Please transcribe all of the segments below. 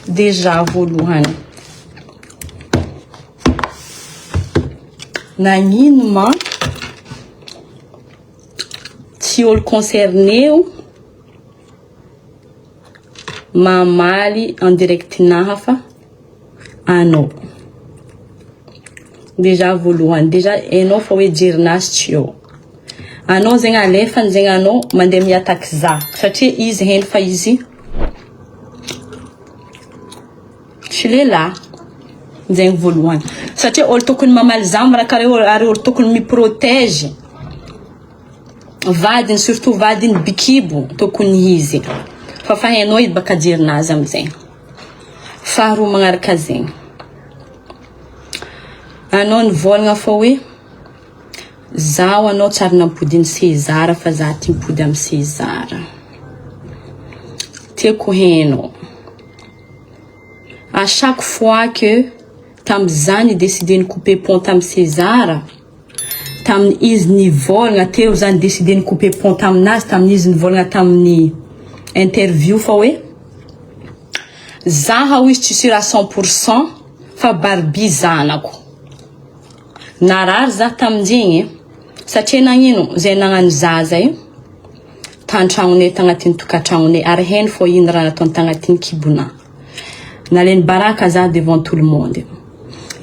Déjà voalohany. Nagnino ma tsy olo concerné io mamaly en direct naha fa anao. Déjà voalohany, déjà hainao fa hoe jerinazy tsy eo. Anao zegny alefany zegny anao mandeha mi-attaque za satria izy hainy fa izy tsy lehilahy. Zegny voalohany. Satria olo tokony mamaly za raha karaha ary olo tokony mi-protège vadiny surtout vadiny bikibo tokony izy. Fa fa hainao izy baka jerinazy amizay. Faharoa magnaraka zegny. Anao nivolagna fa hoe zaho anao tsary nampodiny César fa za ty mipody amy César. Tiako hainao. À chaque fois que tamy za ni-décidé ni-couper pont tamy César, tamin'ny izy nivolagna teo za ni-décidé ni-couper pont taminazy tamin'izy nivolagna tamin'ny interview fa hoe zaha hoy izy tsy sûr à 100% fa Barbie zanako. Narary za tamin'izegny satria nagnino zay nagnano zaza io tantragnonay tagnatin'ny tokantragnonay ary hainy fô ino raha nataony tagnatin'ny kibona. Nalainy baraka za devant tout le monde.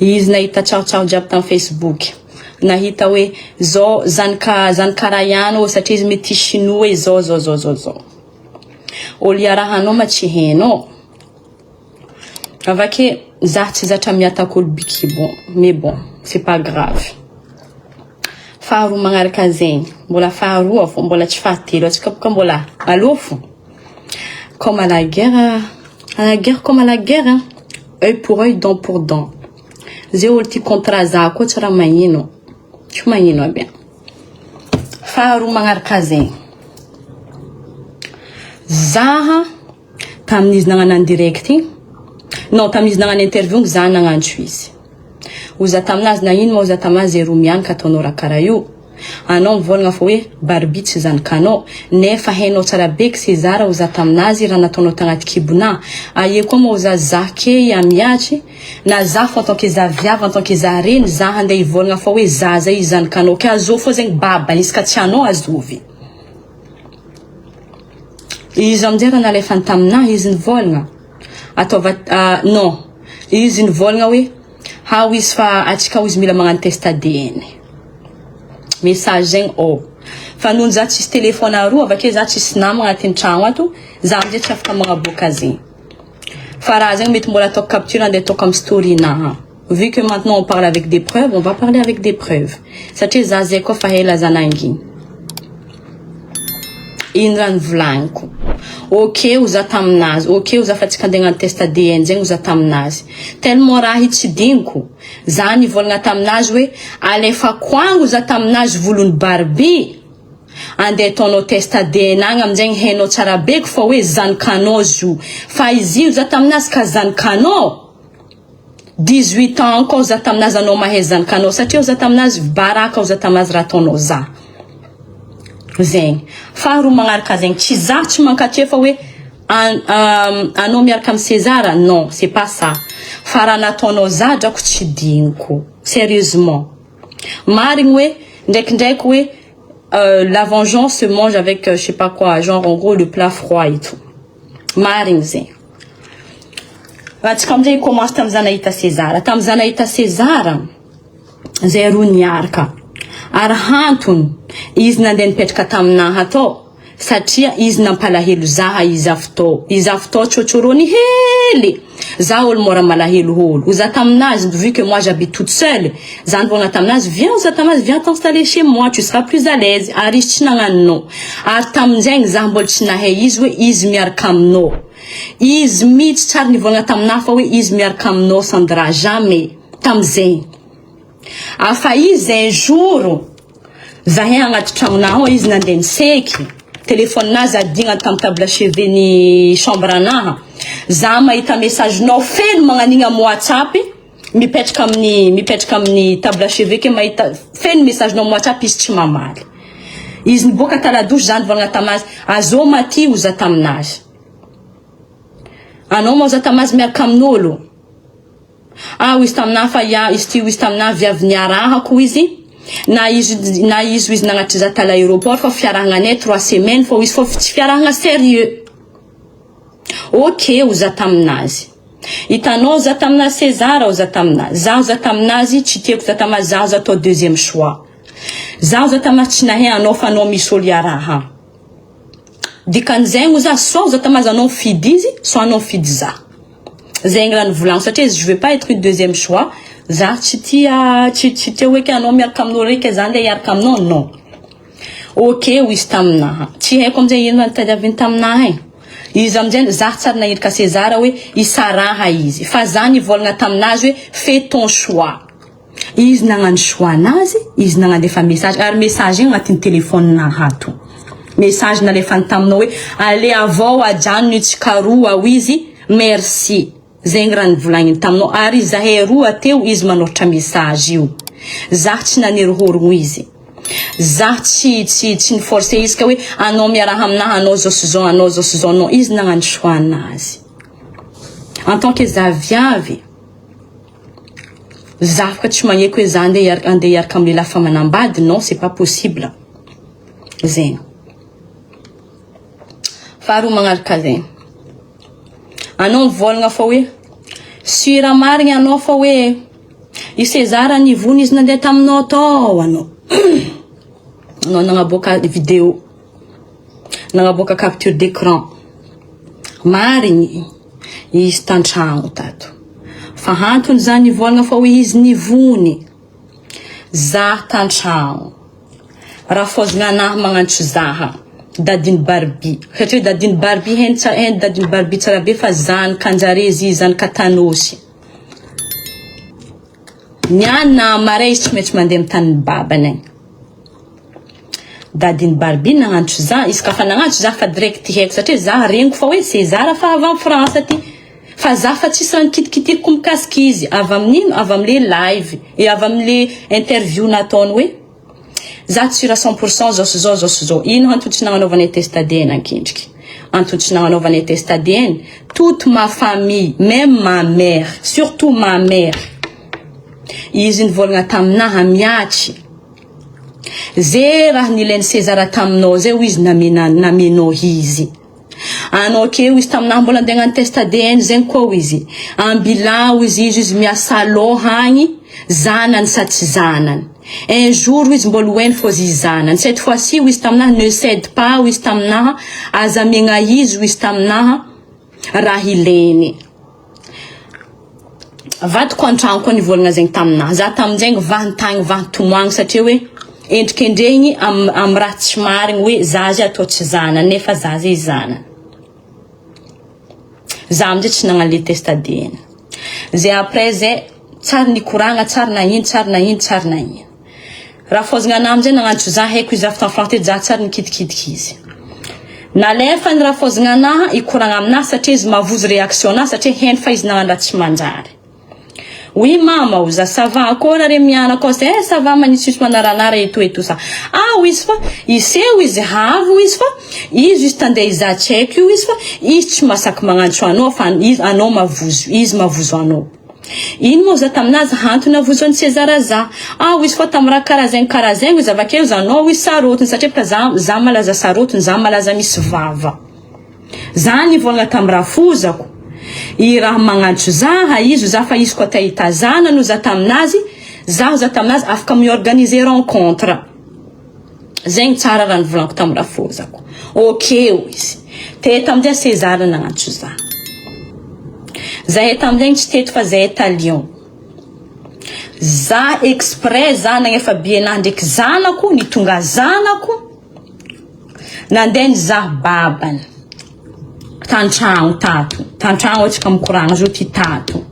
Izy nahita tsarotsaro jiaby tamin'ny Facebook. Nahita hoe zao zanaka zanaka raha ihany ô satria izy mety chinois hoe zao zao zao zao zao. Olo iarahanao ma tsy hainao. Avake za tsy zatra miataka olo bikibo mais bon c'est pas grave. Faharoa magnaraka zegny mbola faharoa fô mbola tsy fahatelo atsika boka mbola aloha fo. Comme à la guerre, à la guerre comme à la guerre, hein. œil pour œil, dent pour dent. Zay olo ty contrat za koa tsy raha magnino. Tsy magnino aby. Faharoa magnaraka zegny. Zaha tamin'izy nagnano en direct igny non tamin'izy nagnano interview igny za nagnantso izy. Oza taminazy nagnino ma oza taminazy zay roa mianaka ataonao raha karaha io. Anao mivolagna fa hoe Barbie tsy zanakanao nefa hainao tsara be que César oza taminazy raha nataonao tagnaty kibona. Aie koa ma oza za ke amiatry na za fo en tant que za viavy en tant que za reny za handeha hivolagna fa hoe zaza izy zanakanao ke azô fô zegny babany izy ka tsy anao azovy. Izy amizay raha nalefany taminahy izy nivolagna ataova uh, non izy nivolagna hoe hao izy fa atsika izy mila magnano test ADN message zegny oh fa noho za tsisy téléphone aroa avake za tsisy namagna agnatin'ny tragno ato za amizay tsy afaka magnaboaka zegny fa raha zegny mety mbola ataoko capture andeha ataoko amy story naha vu que maintenant on parle avec des preuves on va parler avec des preuves satria za zay koa fa ela za nanginy ino raha nivolagniko ok ho za taminazy ok ho za fa tsika andeha hagnano test ADN zegny ho za taminazy tellement raha io tsy diniko za nivolagna taminazy hoe alefako agny ho za taminazy volony Barbie andeha ataonao test ADN agny aminjegny hainao tsara beko fa hoe zanakanao zo fa izy io za taminazy ka zanakanao 18 ans koa za taminazy anao mahay zanakanao satria za taminazy baraka za taminazy raha ataonao za zegny faharoa magnaraka zegny tsy za tsy mankatia fa hoe an, um, anao miaraka amy César non c'est pas ça fa raha nataonao za drako tsy diniko sérieusement marigny hoe ndraikindraiky hoe la vengeance se mange avec je sais pas quoi genre en gros le plat froid et tout marigny zegny atsika amizay commence tamiza nahita César tamiza nahita César zay roa niaraka ary hantony izy nandeha nipetraka taminaha atao satria izy nampalahelo zaha izy avy tao izy avy tao tsotsorony hely za olo mora malahelo olo za taminazy vu que moi j'habite toute seule za nivolagna taminazy viens za taminazy viens t'installer chez moi tu seras plus à l'aise ary izy tsy nagnano non ary tamin'izegny za mbola tsy nahay izy hoe izy miaraka aminao izy mihitsy tsary nivolagna taminahy fa hoe izy miaraka aminao Sandra jamais tamizegny afa izy un jour zahay agnaty tragnonah ao izy nandeha niseky téléphone-nazy adigna tamy table chevet ny chambre anaha za mahita message-nao feno magnanigny amy whatsapp mipetraka amin'ny mipetraka amin'ny table chevet ke mahita feno message-nao amy whatsapp izy tsy mamaly izy niboaka taladosy za nivolagna tamazy azô maty oza taminazy. Anao moa za tamazy miaraka amin'olo. Ah, izy taminahy fa ia izy ty, izy taminahy viavy niarahako izy. Na izy na izy izy nagnatry za tala aéroport fa fiarahagnanay 3 semaines fô izy, fô tsy fiarahagna sérieux. Ok, ho za taminazy. Hitanao, za taminazy César, ho za taminazy. Zaho za taminazy tsy tiako, za taminazy zaho za atao deuxième choix. Zaho za taminazy tsy nahay anao fa anao misy olo iaraha. Dikan'izegny za soit za tamazy anao mifidy izy, soit anao mifidy za. Zegny raha nivolagno satria je veux pas être une deuxième choix. Za tsy tia tsy tia hoe ke anao miaraka amin'olo raiky, za andeha hiaraka aminao, non. Ok, ho izy taminaha. Tsy haiko amizay ino nitadiaviny taminaha e. Izy amizay za tsary nahirika César hoe isaraha izy. Fa za nivolagna taminazy hoe fais ton choix. Izy nagnano choix anazy, izy nagnandefa message ary message igny agnatin'ny téléphone ato. Message nalefany taminao hoe ale avao ajanony tsika roa ho izy, merci. Zegny raha nivolagniny taminao ary zahay roa teo izy manoratra message io. Za tsy nanerohorogno izy. Za tsy niforcé izy ka hoe anao miaraha aminahy, anao zao sy zao, anao zao sy zao, non, izy nagnano choix anazy. En tant que za viavy, za afaka tsy magneky hoe za andeha hiaraka amin'ny lehilahy fa manambady, non, c'est pas possible. Zegny. Faharoa magnaraka zegny. Anao mivolagna fa hoe sura marigny anao fa hoe i César nivony izy nandeha taminao tao anao. Anao nagnaboaka vidéo, nagnaboaka capture d'écran. Marigny izy tantragno tato. Fa antony zany nivolagna fa hoe izy nivony. Za tantragno. Raha fôzagna anahy magnantso zaha. Dadiny Barbie. Satria dadiny Barbie hainy tsara, hainy dadiny Barbie tsara be fa zanakanjare izy, zanaka Tanosy. Niany na maray izy tsy maintsy mandeha amy tanin'ny babany agny. Dadiny Barbie nagnantso za, izy ka fa nagnantso za fa direct haiko satria za regniko fa hoe César fa avy amy France aty. Fa za fa tsisy raha nikitikitiriko mikasiky izy avy amin'ino, avy amle live e, avy amle interview nataony hoe za tsy sûr à 100% zao sy zao, zao sy zao. Ino antony tsy nagnanaovanay test ADN ankendriky? Antony tsy nagnanaovanay test ADN, toute ma famille, même ma mère, surtout ma mère. Izy nivolagna taminaha miatry. Ze raha nilainy César taminao zay ho izy namena namenao izy. Anao keo izy taminahy mbola andeha hagnano test ADN zegny koa izy. Ambilao izy miasa lôha agny, zanany sa tsy zanany. Un jour izy mbola hoeny fô izy zanany. Cette fois-ci izy taminahy ne cède pas izy taminahy, aza amiagna izy izy taminahy raha ilainy. Vadiko an-tragno koa nivolagna zegny taminahy. Za tamin'izegny vahantagny vahantomoagny satria hoe endrikendrehigny am raha tsy marigny hoe za zay atao tsy zanany nefa za zay zanany. Za amizay tsy nagnano le test ADN. Zay après zay tsary nikoragna, tsary nagnino, tsary nagnino, tsary nagnino. Raha fôzagna anahy amizay nagnantso za, haiko izy avy tamy France, za tsary nikitikitiky izy. Nalefa ny raha fôzagna anahy ikoragna aminahy satria izy mavozo réaction anahy satria hainy fa izy nagnano raha tsy manjary. Oui mama, o za ça va, akory re mianaka ao, eh ça va, manisisy manaranara et tout et tout ça. Ah izy fa iseho izy havo izy fa izy tandeha izaha tsy haiko io izy fa izy tsy masaky magnantso anao fa izy anao mavozo izy mavozo anao. Ino moa za taminazy hantony avozo an'i César za. Ah izy fa tamy raha karaha zegny karaha zegny izy avakeo izy anao izy sarotiny satria baka za malaza sarotiny, za malaza misy vava. Za nivolagna tamy rafozako. I raha magnantso zaha izy za fa izy koa ta hita zanany za taminazy, zaho za taminazy afaka miorganiser rencontre. Zegny tsara raha nivolaniko tamy rafozako. Ok izy. Teto amizay César nagnantso za. Zahay tamizegny tsy teto fa zahay ta Lyon. Za exprès za nagnefa billet ndraiky zanako, nitonga zanako. Nandeha nizaha babany. Tantragno tato. Tantragno atsika mikoragna zao ty tato.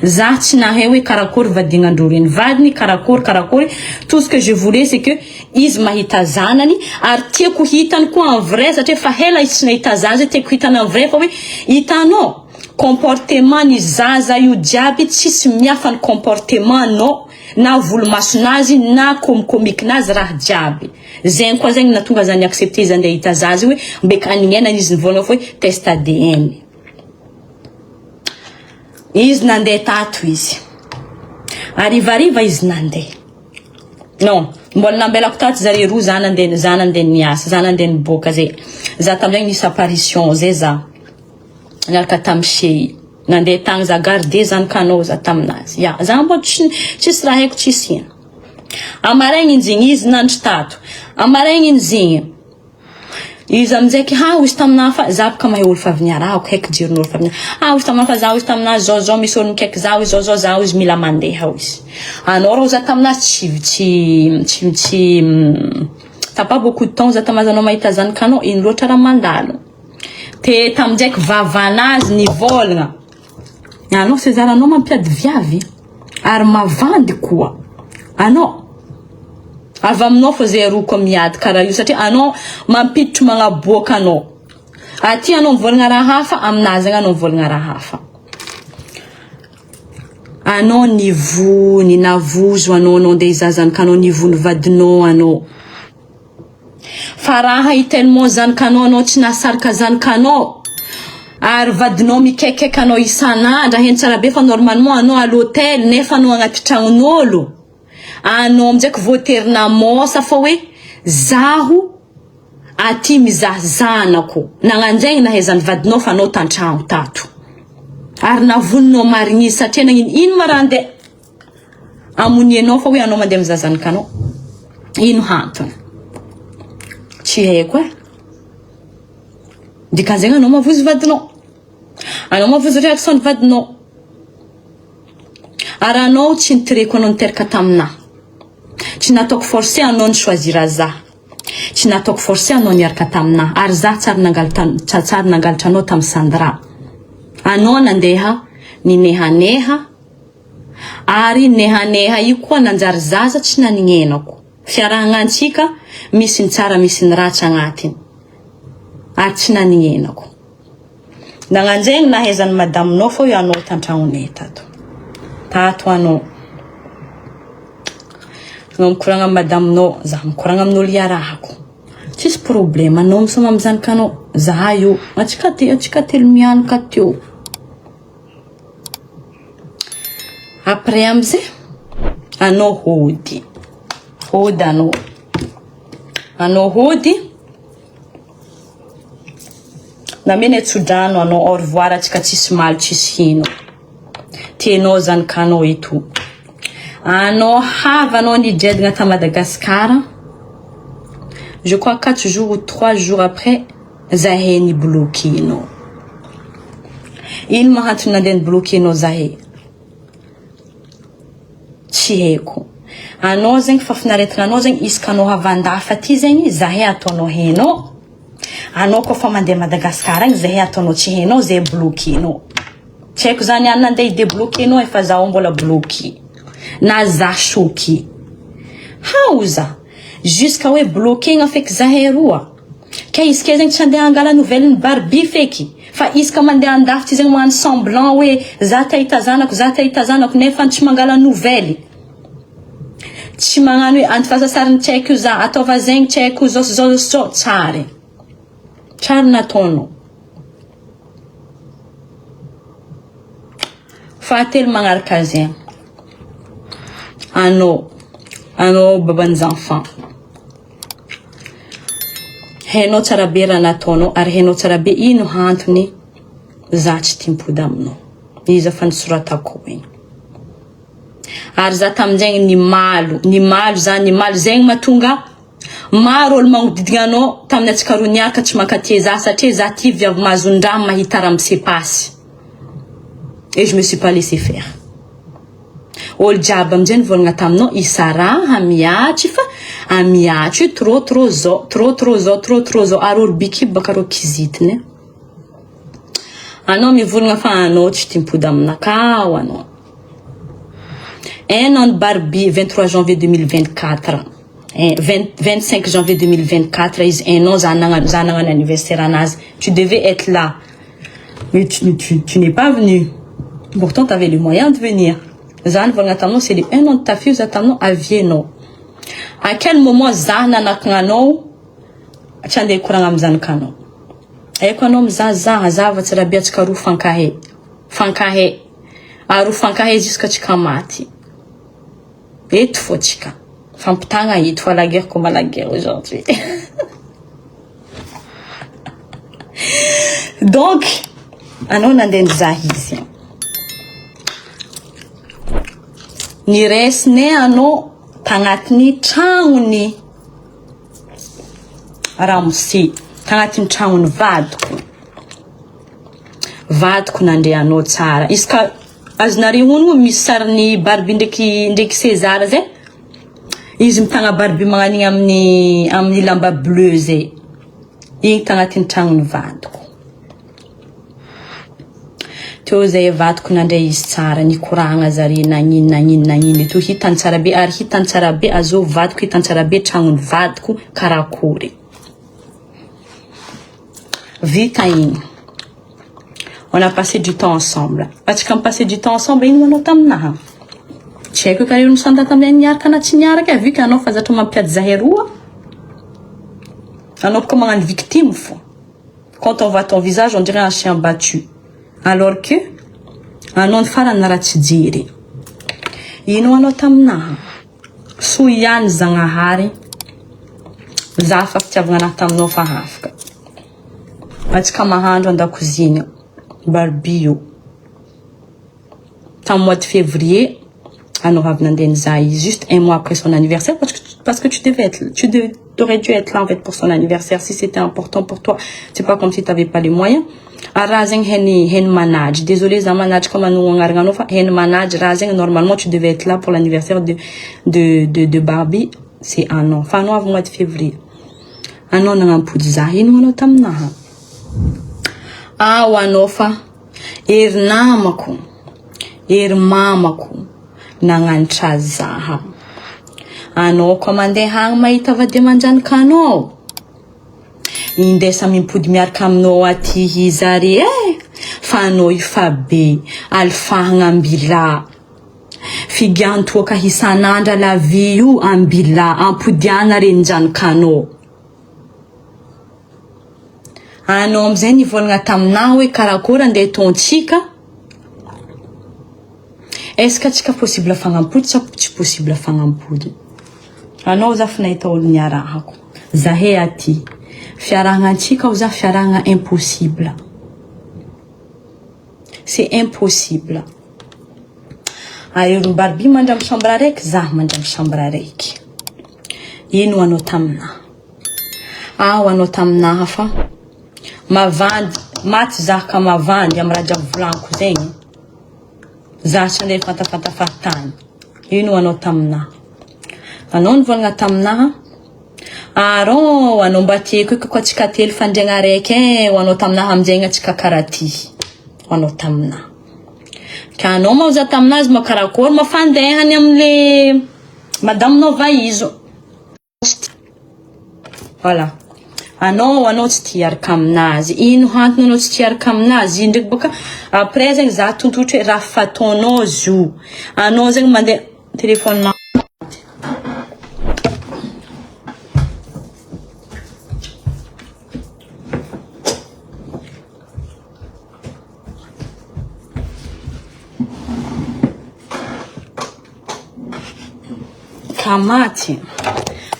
Za tsy nahay hoe karakory vadignandreo reny vadiny, karakory karakory. Tout ce que je voulais, c'est que izy mahita zanany ary tiako hitany koa en vrai satria fa hela izy tsy nahita zaza, tiako hitany en vrai fa hoe hitanao comportement ny zaza io jiaby tsisy miafa ny comportement nao na volomasonazy na komikomikynazy raha jiaby. Zegny koa zegny natonga zany accepter izy andeha hita zaza io hoe mbeka anignena izy nivolagna fa hoe test ADN. Izy nandeha tato izy. Harivariva izy nandeha. Non, mbola nambelako tato zare roa za nandeha za nandeha niasa, za nandeha niboaka zay. Za tamin'izay nisy apparition zay za. Niaraka tamin'ny Shey. Nandeha tagny za garde zanakanao za taminazy. Ya, za mbo tsy tsisy raha haiko tsisy ino. Amaraigny injigny izy nandry tato. Amaraigny injigny. Izy aminjay ke ha hozy taminahy fa za boka mahay olo fa avy niarahako haiko jerin'olo fa avy niarahako. Ha hozy taminahy fa za hozy taminazy zao zao misy olo mikaiky za hozy zao zao za hozy mila mandeha hozy. Anao rô za taminazy tsy tsy tsy tsy t'as pas beaucoup de temps za taminazy anao mahita zanakanao ino loatra raha mandalo. Te tamindraiky vavanazy nivôlagna. Anao César anao mampiady viavy ary mavandy koa. Anao avy aminao fô zay aroko miady karaha io satria anao mampiditry magnaboaka anao. Aty anao mivôlagna raha hafa aminazy agny anao mivôlagna raha hafa. Anao nivony navozo anao anao andeha hizaha zanakanao nivony vadinao anao. Fa raha i tellement zanakanao anao tsy nahasarika zanakanao ary vadinao mikaikaika anao isan'andro heno tsara be fa normalement anao à l'hôtel nefa anao agnaty tragnon'olo anao aminjay ko voatery namosa fa hoe zaho aty mizaha zanako nagnanjegny nahaizan'ny vadinao fa anao tantragno tato ary navoninao marigny izy satria nagnino ino ma raha andeha amonianao fa hoe anao mandeha mizaha zanakanao ino hantony tsy haiko e dikan'izegny anao mavozo vadinao anao mavozo réaction ny vadinao ary anao tsy nitireko anao niteraka taminahy tsy nataoko forcé anao ny choisir za tsy nataoko forcé anao niaraka taminahy ary za tsary nangalatra tsary nangalatra anao tamin'ny Sandra anao nandeha ninehaneha ary nehaneha io koa nanjary zaza tsy nanignenako fiarahagnantsika misy ny tsara misy ny ratsy agnatiny ary tsy nanignenako nagnanjegny nahaizan'ny madaminao fô io anao tantragnonay tato tato anao anao mikoragna amin'ny madaminao za mikoragna amin'olo iarahako tsisy problème anao misoma amin'ny zanakanao za io atsika te atsika telo mianaka teo après amizay anao hody hody anao anao hody namena tsodrano anao au revoir atsika tsisy maly tsisy hino tianao zanakanao eto anao havanao nidredagna ta Madagasikara je crois 4 jours ou 3 jours après zahay nibloquenao ino mahantony nandeha nibloquenao zahay tsy haiko anao zegny fafinaretina anao zegny isaka anao havandafa aty zegny zahay ataonao hainao anao koa fa mandeha Madagasikara agny zahay ataonao tsy hainao zahay bloquenao tsy haiko zany any nandeha hidébloquenao efa zaho mbola bloqué na za choqué haoza jusqu'à hoe bloquena feky zahay roa ka izy ke zegny tsy andeha angala nouvelle ny Barbie feky fa izy ka mandeha andafitra zegny magnano semblant hoe za te hahita zanako za te hahita zanako nefa tsy mangala nouvelle tsy magnano hoe antifasasariny tsy haiko za ataova zegny tsy haiko zao sy zao sy zao tsary tsary nataonao fahatelo magnaraka zegny anao anao baban'ny enfant hainao tsara be raha nataonao ary hainao tsara be ino hantony za tsy tia mipody aminao iza fa nisoratako igny ary za tamin'izegny ny malo ny malo za ny malo zegny mahatonga maro olo magnodidigna anao tamin'ny antsika roa niaraka tsy mankatia za satria za ty viavy mahazon-draha mahita raha mise passe et je me suis pas laissé faire olo jiaby amizay nivolagna taminao isaraha miatry fa amiatry io trop trop zao trop trop zao trop trop zao ary olo bikiby baka rô kizitiny anao mivolagna fa anao tsy tia mipody aminakao anao un an Barbie 23 janvier 2024 20, 25 janvier 2024 izy un an za nagnano za nagnano anniversaire anazy tu devais être là mais tu, tu, tu n'es pas venu pourtant tu avais les moyens de venir za nivolagna taminao c'est le un an de ta fille za taminao avienao à quel moment za nanakagna anao tsy andeha hikoragna amy zanakanao haiko anao mizahazaha zava tsy raha be antsika roa fankahay fankahay. Ary ho fankahay jusqu'à tsika maty. Eto fô tsika. Fampitagna eto fa la guerre comme la guerre aujourd'hui. Donc, anao nandeha nizaha izy. Niresine anao tagnatin'ny tragnony ramose, tagnatin'ny tragnony vadiko. Vadiko nandre anao tsara. Izy ka azonareo honogno misy sarin'ny Barbie ndraiky ndraiky César zay. Izy mitagna Barbie magnano igny amin'ny amin'ny lamba bleu zay. Igny tagnatin'ny tragnon'ny vadiko. Teo zay vadiko nandray izy tsara, nikoragna zare nagnino nagnino nagnino et tout hitany tsara be ary hitany tsara be azô vadiko hitany tsara be tragnon'ny vadiko karakory. Vita igny. On a passé du temps ensemble. Atsika mi-passer du temps ensemble ino manao taminaha? Tsy haiko karaha io nisanda taminay niaraka na tsy niaraka vu que anao fa zatra mampiady zahay roa. Anao boka magnano victime fô. Quand on voit ton visage on dirait un chien battu. Alors que anao ny farany raha tsy jery. Ino anao taminaha? Soa ihany Zagnahary za fa fitiavagna anahy taminao fa afaka. Antsika mahandro an-dakoziny Barbie io. Tamin'ny mois de février anao avy nandeha nizaha izy juste un mois après son anniversaire parce que parce que tu devais être tu devais aurais dû être là en fait pour son anniversaire si c'était important pour toi. C'est pas comme si tu n'avais pas les moyens. Ary raha zegny hainy hainy manajy. Désolé za manajy ka manogno agnarana anao fa hainy manajy raha zegny normalement tu devais être là pour l'anniversaire de de de de Barbie c'est un an. Fa anao avy mois de février. Anao nagnampody za ino anao taminaha? Ao anao fa ery namako, ery mamako nagnanitra zaha. Anao koa mandeha agny mahita vady aman-janaka anao. Indesa mimpody miaraka aminao aty zare eh! Fa anao io fa be, alifahagna ambilà. Figian-toaka isan'andra la vie io ambilà, ampodiana renin-janakanao. Anao amizay nivolagna taminah hoe karakory andeha ataontsika, est ce que tsika possible fagnampody sa tsy possible fagnampody? Anao za fa nahita olo niarahako. Zahay aty. Fiarahagna antsika ao za fiarahagna impossible. C'est impossible. Ary Barbie mandry amy chambre araiky, za mandry amy chambre araiky. Ino anao taminahy? Aho anao taminahy fa mavandy, maty za ka mavandy amy raha jiaby volaniko zegny. Za tsy andeha fantafanta fahatany. Ino anao taminahy? Anao nivolagna taminahy Aron, anao mba tiako io koa tsika telo fandriagna araiky e, ho anao taminahy aminjegny atsika karaha ty. Ho anao taminahy. Ka anao moa za taminazy moa karakory moa fandehany amle madame-nao va izo. Voilà. Anao anao tsy tia hiaraka aminazy. Ino antony anao tsy tia hiaraka aminazy? Ino ndraiky boka après zegny za tontotro hoe raha fataonao zo. Anao zegny mandeha téléphone Kamaty.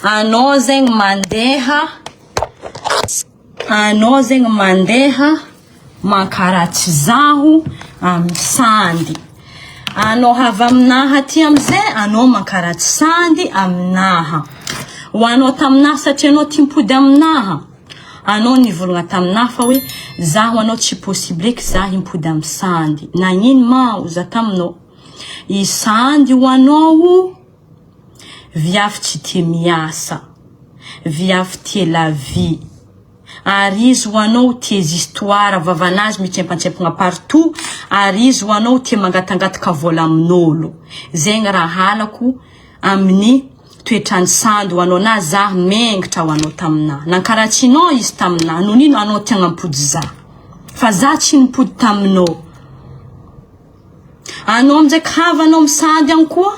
Anao zegny mandeha anao zegny mandeha mankaratsy zaho amin'ny sandy. Anao avy aminaha aty amizay anao mankaratsy sandy aminaha. Ho anao taminaha satria anao tia mipody aminaha. Anao nivolagna taminaha fa hoe zaho anao tsy possible eky zaho himpody amin'ny sandy. Nagnino ma za taminao? I sandy ho anao viavy tsy tia miasa, viavy tia la vie. Ary izy ho anao tia histoires vavanazy mitsempantsempagna partout, ary izy ho anao tia mangatangataka vola amin'olo. Zegny raha halako amin'ny toetrany sandy ho anao na zah mengitra ho anao taminah. Nankaratsinao izy taminah, nonino anao tia nampody zah. Fa zah tsy nimpody taminao. Anao aminjay havanao misandy agny koa,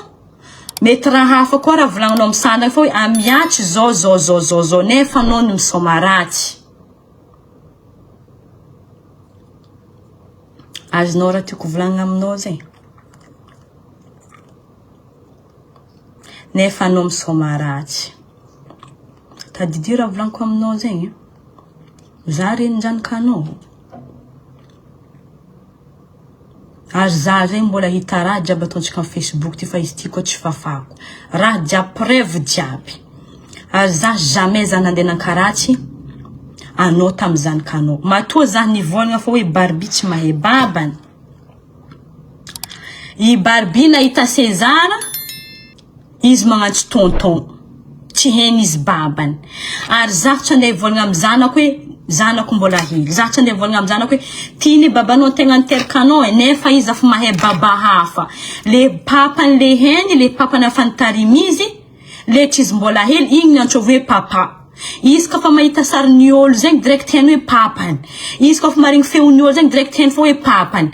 mety raha hafa koa raha volagninao misandy agny fa hoe amiatry zao zao zao zao zao nefa anao no misaoma ratsy. Azonao raha tiako volagnina aminao zegny. Nefa anao misaoma ratsy. Tadidio raha volaniko aminao zegny. Za renin-janakanao. Ary za zegny mbola hita raha jiaby ataontsika amin'ny facebook ty fa izy ty koa tsy fafako. Raha jiaby preuve jiaby. Ary za jamais za nandeha nankaratsy anao tamin'ny zanakanao. Matoa za nivolagna fa hoe Barbie tsy mahay babany. I Barbie nahita César, izy magnantso tonton. Tsy hainy izy babany. Ary zaho tsy andeha hivolagna amin'ny zanako hoe zanako mbola hely. Zaho tsy andeha hivolagna amin'ny zanako hoe tiany babanao tegna niteraka anao e, nefa izy afa mahay baba hafa. Le papany le hainy, le papany afa nitarimy izy, letry izy mbola hely, igny no antsovo hoe papa. Izy ka fa mahita sarin'ny olo zegny direct hainy hoe papany. Izy ka fa maharegny feon'ny olo zegny direct hainy fa hoe papany.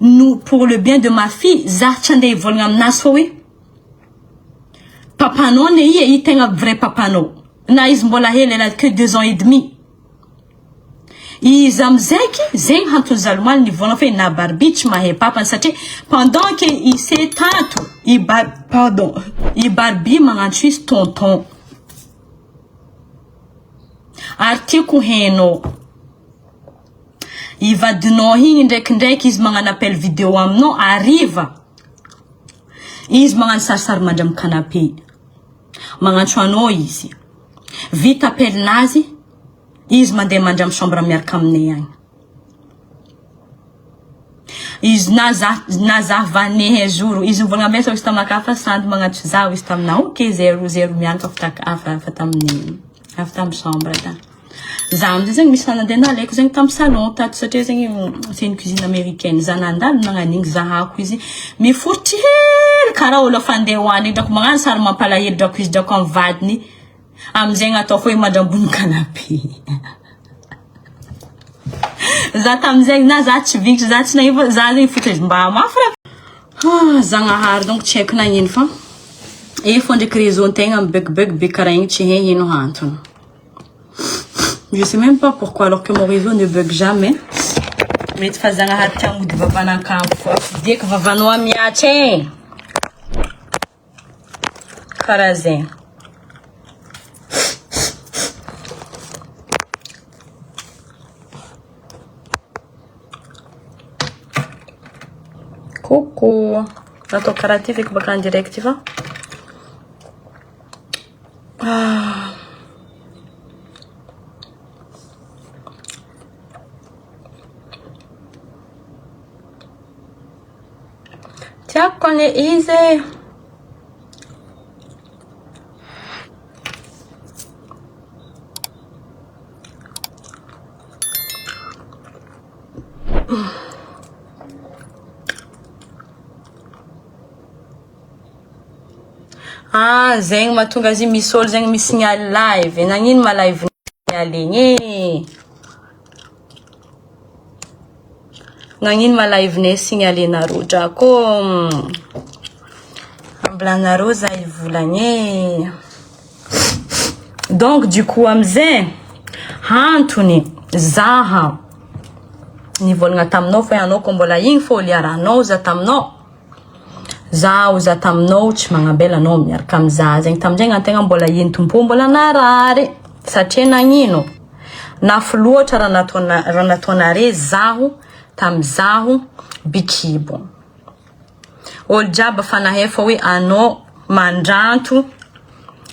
No pour le bien de ma fille, zaho tsy andeha hivolagna aminazy fa hoe papanao ne i e, i tegna vrai papanao. Na izy mbola hely, elle a que deux ans et demi. Izy amizaiky, zegny antony zalomaly nivolagna fa hoe na Barbie tsy mahay papany satria pendant que i se tato, i Bar pardon, i Barbie magnantso izy tonton. Ary tiako hainao. I vadinao igny ndraikindraiky izy magnano appel vidéo aminao hariva. Izy magnano sarisary mandry amin'ny canapé. Magnantso anao izy. Vita appel-nazy, izy mandeha mandry amin'ny chambre miaraka aminay agny. Izy na za na za vanehy un jour izy mivolagna amesa izy taminakahy fa sandy magnantso zaho izy taminahy ok zero zero mianaka avy tak avy avy tamin'ny avy tamin'ny chambre tany. Za amizay zegny misy nandeha nalaiko zegny tamin'ny salon tato satria zegny c'est une cuisine américaine. Za nandalo nagnano igny zahako izy miforitry hely karaha olo efa andeha hoanigny drako magnano sary mampalahelo drako izy drako amin'ny vadiny amizay ataoko hoe mandry ambony canapé. Za tamizay na za tsy vignitra za tsy nagnino fa za zegny fotsiny mba mafy raha. Ah, Zagnahary donc tsy haiko nagnino fa efa ndraiky réseau ntegna mi-bug bug be karaha igny tsy hay ino antony. Je sais même pas pourquoi alors que mon réseau ne bug jamais. Mety fa Zagnahary tia mody vavan'ankambo koa. Dieko vavanao amiatra e. Karaha zegny. Coucou. Natao karaha ty feky baka en direct fa. Ah. Tiako anie izy e. Ah, zegny mahatonga azy misy olo zegny mi-signale live. Nagnino ma live aligny e? Nagnino ma live ne signalenareo drako? Ambilanareo za hivolagna e. Donc du coup amizay antony zaha nivolagna taminao fa ianao ko mbola igny fô liaranao za taminao. Zaho za taminao tsy magnambela anao miaraka amy za zegny tamin'izay antegna mbola entim-po mbola narary satria nagnino nafy loatra raha nataona raha nataonare zaho tamy zaho bikibo olo jiaby fa nahay fa hoe anao mandranto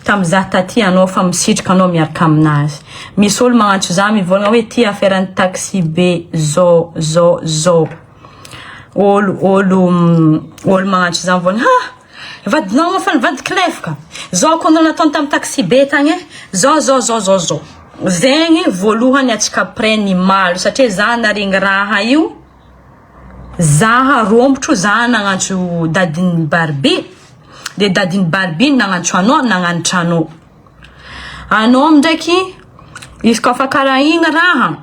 tamy za taty anao fa misitrika anao miaraka aminazy misy olo magnantso za mivolagna hoe ty affaire ny taxi be zao zao zao olo olo olo magnantso za mivolagna ha vadinao moa fa nivadiky lefaka zao koa anao nataony tamy taxi be tagny e zao zao zao zao zao zegny voalohany atsika après ny malo satria za naregny raha io zaha rombotro za nagnantso dadin'ny Barbie de dadin'ny Barbie nagnantso anao nagnanatra anao anao amindraiky izy koa fa karaha igny raha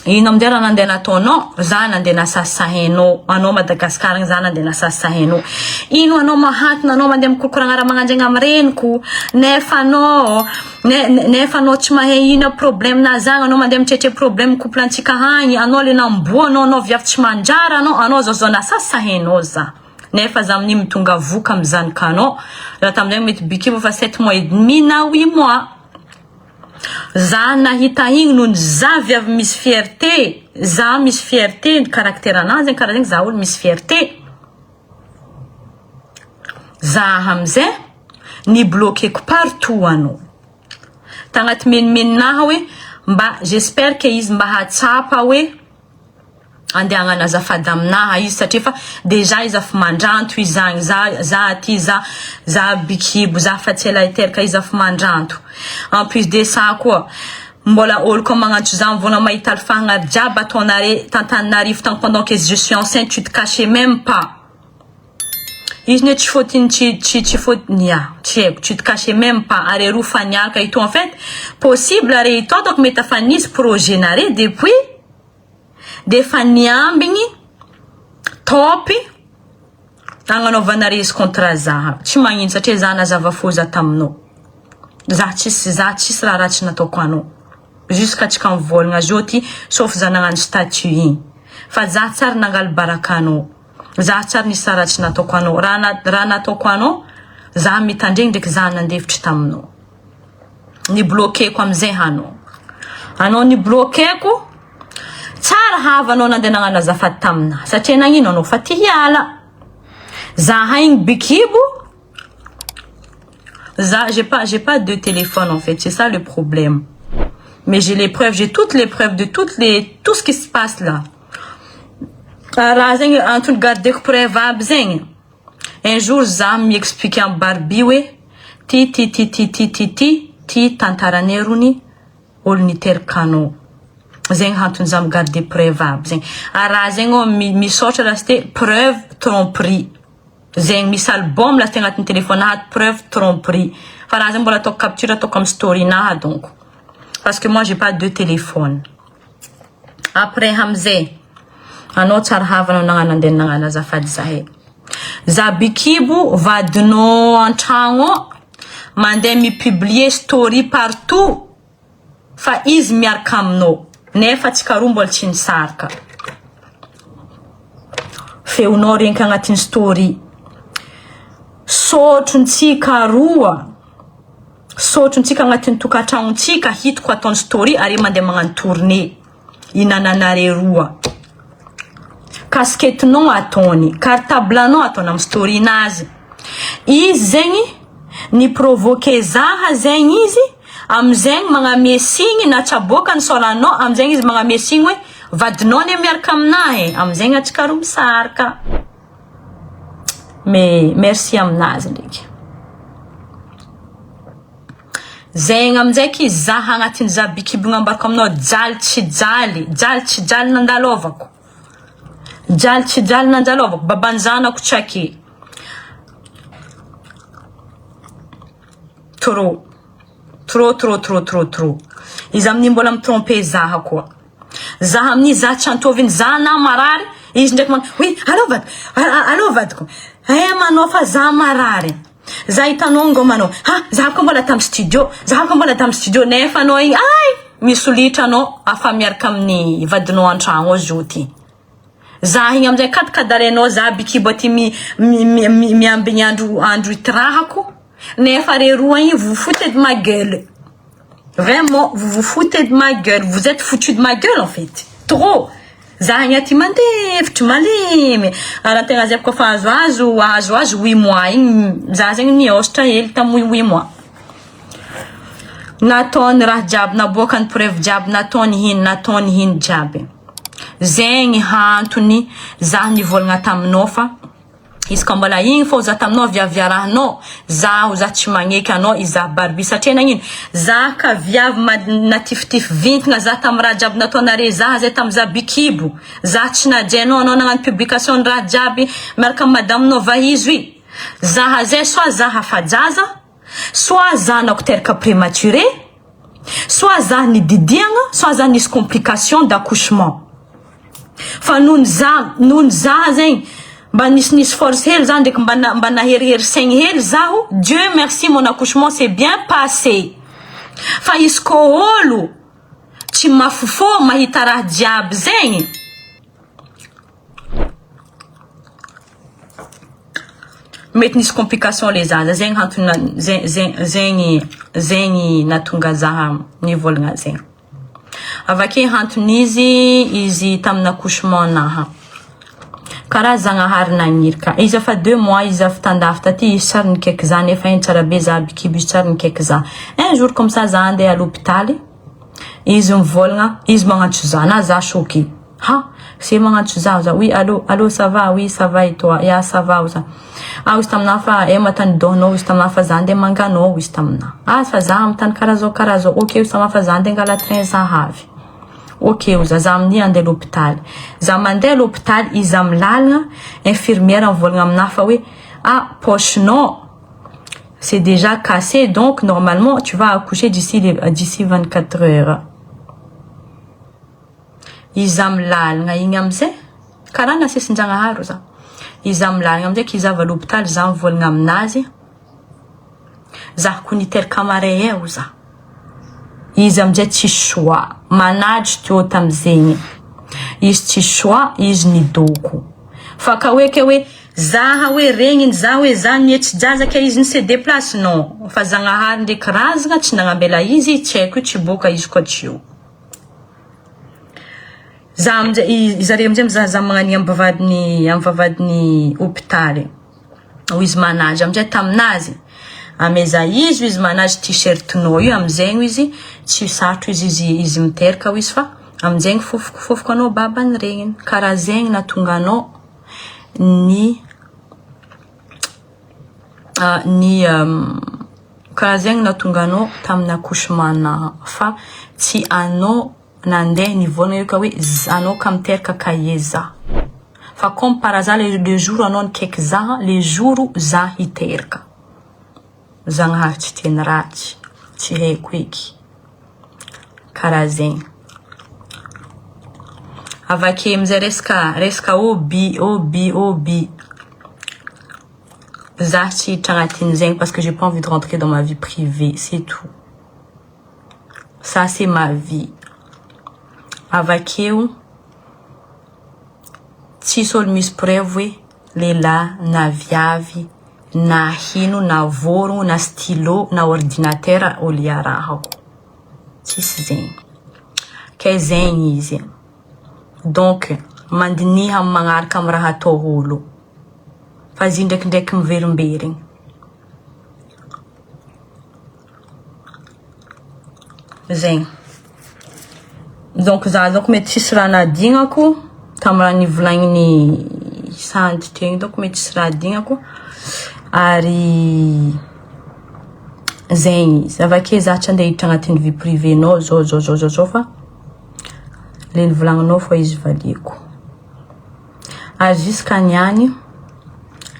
ino amizay raha nandeha nataonao za nandeha nasasahainao anao Madagascar agny za nandeha nasasahainao ino anao mahantona anao mandeha mikorokoragna raha magnanjegny amy reniko nefa anao ne, nefa anao tsy mahay ino problème nazy agny anao mandeha mitretre problème couple antsika agny anao le namboa anao anao viavy tsy manjara anao anao zao zao nasasahainao za. Nefa za amin'iny mitonga voka amin'ny zanakanao. Raha tamin'izay mety bikibo fa sept mois et demi na huit mois. Za nahita igny noho ny za viavy misy fierté, za misy fierté ny caractère anahy zegny karaha zegny za olo misy fierté. Za amizay ni bloqueko partout anao. Tagnaty menimeninaha hoe mba j'espère que izy mba hahatsapa hoe andeha hagnano azafady aminaha izy satria efa dejà izy afa mandranto izy agny za za aty za za bikibo za fa tsy ela hiteraka izy afa mandranto en plus de ça koa mbola olo koa magnantso za mivôna mahita alifahagna jiaby ataonare t'Antananarivo tagny pendant que je suis enceinte tu te cachais même pas izy ne tsy fôtiny tsy tsy tsy fôtiny ya tsy haiko tu te cachais même pas are roa fa niaraka ito en fait possible are ito ataoko mety efa nisy projet nare depuis de efa niambigny topy agnanaovanare izy contre za tsy magnino satria za nazava fô za taminao za tsisy za tsisy raha ratsy nataoko anao jusqu'à tsika mivolagna zao ty sauf za nagnano statut igny fa za tsary nangalo baraka anao za tsary nisy raha ratsy nataoko anao raha na raha nataoko anao za mitandregny ndraiky za nandefitry taminao ni bloqueko amizay anao anao ni bloqueko tsara havanao nandeha nagnano azafady tamina satria nagnino anao fa ty hiala za haigny bikibo za j'ai pas de téléphone en fait c'est ça le problème mais j'ai les preuves, j'ai toutes les preuves de toutes les tout ce qui se passe là. Raha zegny antony gardeko preuve aby zegny un jour za miexplique amy Barbie hoe ty ty ty ty ty ty ty ty tantaranay rony olo niteraka anao zegny antony za migarde preuve aby zegny ary raha zegny ao misaotra raha sy te preuve tromperie zegny misy album la ty agnatin'ny téléphone ato preuve tromperie fa raha zegny mbola ataoko capture ataoko amy story naha donc parce que moi j'ai pas deux téléphones. Après amizay anao tsara havanao nagnano andeha nagnano azafady zahay za bikibo vadinao an-tragno ao mandeha mipublier story partout fa izy miaraka aminao nefa tsika roa mbola tsy nisaraka feonao renky agnatin'ny story sotrontsika roa sotrontsika agnatin'ny tokantragnontsika hitako ataony story ary mandeha magnano tournée inananare roa casquettenao ataony cartablenao ataony amy storynazy izy zegny ny provoqué zaha zegny izy amizegny magname signy na tsaboaka ny solanao amizegny izy magname signy hoe vadinao ne miaraka aminahy e amizegny atsika roa misaraka mais merci aminazy ndraiky zegny aminjaiky zaha agnatin'ny za bikibogna ambarako aminao jaly tsy jaly jaly tsy jaly nandalovako jaly tsy jaly nandalovako babany zanako tsy ake trop trop trop trop trop trop izy amin'iny mbola mitrompe zaha koa zaha amin'iny za tsy antoviny za na marary izy ndraiky man oui allo vadiko allo vadiko eh manao fa za marary za hitanao ngo manao ha za koa mbola tamy studio za koa mbola tamy studio nefa anao igny ay misolitra anao afa miaraka amin'ny vadinao an-tragno ao zo ty za igny amizay kadikadarenao za bikibo aty miambigny andro andro itirahako nefa re roa igny vous foutez de ma gueule. Vraiment, vous vous foutez de ma gueule, vous êtes foutu de ma gueule en fait trop. Za igny aty mandefitry malemy ary antegna zay koa fa azoazo azoazo 8 mois igny za zegny niôsatra hely tamy 8 mois nataony raha jiaby naboaka ny preuve jiaby nataony hino nataony hino jiaby zegny hantony za nivolagna taminao fa izy ka mbola igny fô za taminao viaviarahanao zaho za tsy magneky anao izaho Barbie satria nagnino za ka viavy natifitify vintagna za tamy raha jiaby nataonare za zay tamy za bikibo za tsy najainao anao nagnano publication ny raha jiaby miaraka amy madaminao vahizo i zaha zay soit za hafajaza soit zanako teraka prématuré soit za nididiagna soit za nisy complication d'accouchement fa noho za noho za zegny mba nisinisy force hely za ndraiky mba naherihery saigny hely zaho. Dieu merci, mon accouchement s'est bien passé fa izy ko olo tsy mafofo mahita raha jiaby zegny. Mety nisy complication le zaza zegny antony zegny zegny zegny nahatonga za nivolagna zegny. Avake antony izy izy tamin'ny accouchement naha. Karaha Zagnahary nagnirika. Izy efa 2 mois izy avy tandafy taty, izy tsary nikaiky za nefa iny tsara be za bikibo, izy tsary nikaiky za. Un jour comme ça, za andeha à l'hôpital, izy mivolagna, izy magnantso za na za choqué. Ha, c'est magnantso za za: "Oui, allô, allô, ça va?" "Oui, ça va, et toi?" "Ya, ça va." Za ah izy taminahy fa e matany dohnao izy taminahy fa za andeha manganao izy taminahy. Ah, fa za amy tany karaha zao karaha zao. Ok, izy taminahy fa za andeha angala train za avy. Ok, za za amin'ny andeha l'hôpital. Za mandeha l'hôpital, izy amy lalagna, infirmière mivolagna aminahy fa hoe: "Ah, poche-nao c'est déjà cassé, donc normalement tu vas accoucher d'ici 24 heures." Izy amy lalagna igny amizay karaha nasesin-jagnahary za. Izy amy lalagna amizay izy avy à l'hôpital, za mivolagna aminazy: za ko niteraka maray eo za. Izy amizay tsy choix manajy teo tamizegny izy, tsy choix izy nidoko fa ka hoe ke hoe zaha hoe regniny za hoe za nihetsi-jaza ke izy ni se déplace, non, fa Zagnahary ndraiky razagna tsy nagnambela izy, tsy haiko io, tsy boka izy koa tsy io. Za amizay zare amizay mizaha za magnania amy vavahadiny hôpitaly ho izy manaja amizay taminazy ameza izy izy manaja t-shirtinao io amizegny izy tsy sarotro izy miteraka ho izy fa aminjegny fofoko anao babany regniny karaha zegny natonga anao ny karaha zegny natonga anao tamin'ny accouchement fa tsy anao nandeha nivolagna io ka hoe anao ka miteraka ka za fa comme par hasard le jour anao nikaiky za, le jour za hiteraka. Zagnahary tsy teny ratsy, tsy haiko eky karaha zegny. Avake amizay resaka obi obi obi, za tsy hiditra agnatin'izegny parce que j'ai pas envie de rentrer dans ma vie privée, c'est tout, ça c'est ma vie. Avakeo tsisy olo misy preuve hoe lehilahy na viavy na hino na vorogno na stylo na ordinateur olo iarahako, tsisy zegny ke zegny izy. Donc mandiniha amy magnaraka amy raha atao olo fa izy ndraikindraiky miverimberigny zegny. Donc za donc mety tsisy raha nadignako tamy raha nivolagniny sandy tegny, donc mety tsisy raha adignako ary zegny izy. Avake za tsy andeha hiditra agnatin'ny vie privée nao zao zao zao zao zao fa le nivolagninao fa izy valiako ary jusqu'à niany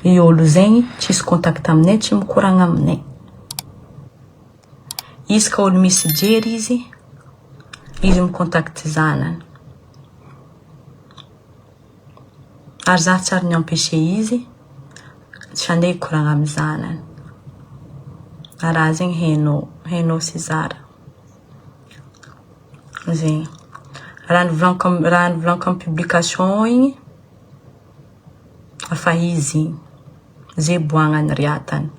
i olo zegny tsisy contact aminay, tsy mikoragna aminay izy ka olo misy jery izy micontacte zanany ary za tsary niempêché izy tsy andeha hikoragna amy zanany. Raha zegny hainao César zegny raha nivolaniko amy publication igny fa izy igny zay boagnany riatany.